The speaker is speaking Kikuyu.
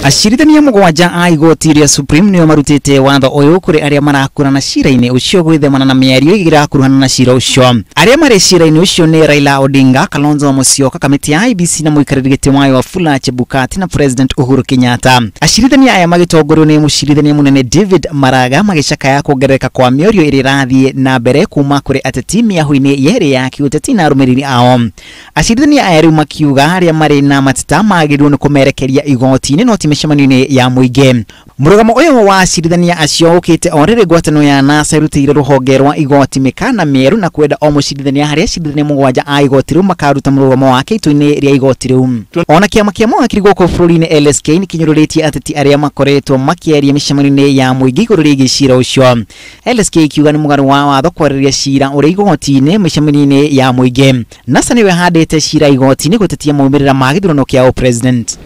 Acirithania 7 a igoti rĩa Supreme nĩo marutĩte watho ũyũ kũrĩ arĩa marakurana cira-inĩ ũcio gwĩthemana na mĩario ĩrakuruhana na cira ũcio. Arĩa marĩ cira-inĩ ũcio nĩ Raila Odinga, Kalonzo Musyoka, kamĩtĩ ya IEBC na mũikarĩri gĩtĩ wayo Wafula Chebukati na President Uhuru Kenyatta. Acirithania aya magĩtongorio nĩ mũcirithania mũnene David Maraga magĩcakaya kuongerereka kwa mĩario ĩrĩa ĩrathiĩ na mbere kuma kũrĩ ateti mĩahũ-inĩ yerĩ ya kĩũteti na arũmĩrĩri ao. Acirithania aya rĩu makiuga arĩa marĩ na mateta magĩrĩirwo nĩ kũmerekeria igoti-inĩ no ti mĩcemanio-inĩ ya mũingĩ. Mũrũgamo ũyũ wa acirithania acio ũkĩte o rĩrĩ ngwatanĩro ya NASA ĩrutĩire rũhonge rwa igoti mĩkana mĩerũ na kwenda o mũcirithania harĩa acirithania 7 a igoti rĩu makaruta mũrũgamo wake itua-inĩ rĩa igoti rĩu. Ona kĩama kĩa mawakiri gũkũ bũrũri-inĩ LSK nĩ kĩnyũrũrĩtie ateti arĩa makoretwo makĩaria mĩcemanio-inĩ ya mũingĩ igũrũ rĩgiĩ cira ũcio. LSK ikiuga nĩ mũgarũ wa watho kwarĩrĩria cira ũrĩ igoti-inĩ mĩcemanio-inĩ ya mũingĩ. NASA nĩyo ĩhandĩte cira igoti-inĩ gũtetia maumĩrĩra ma gĩthurano kĩa ũpresident.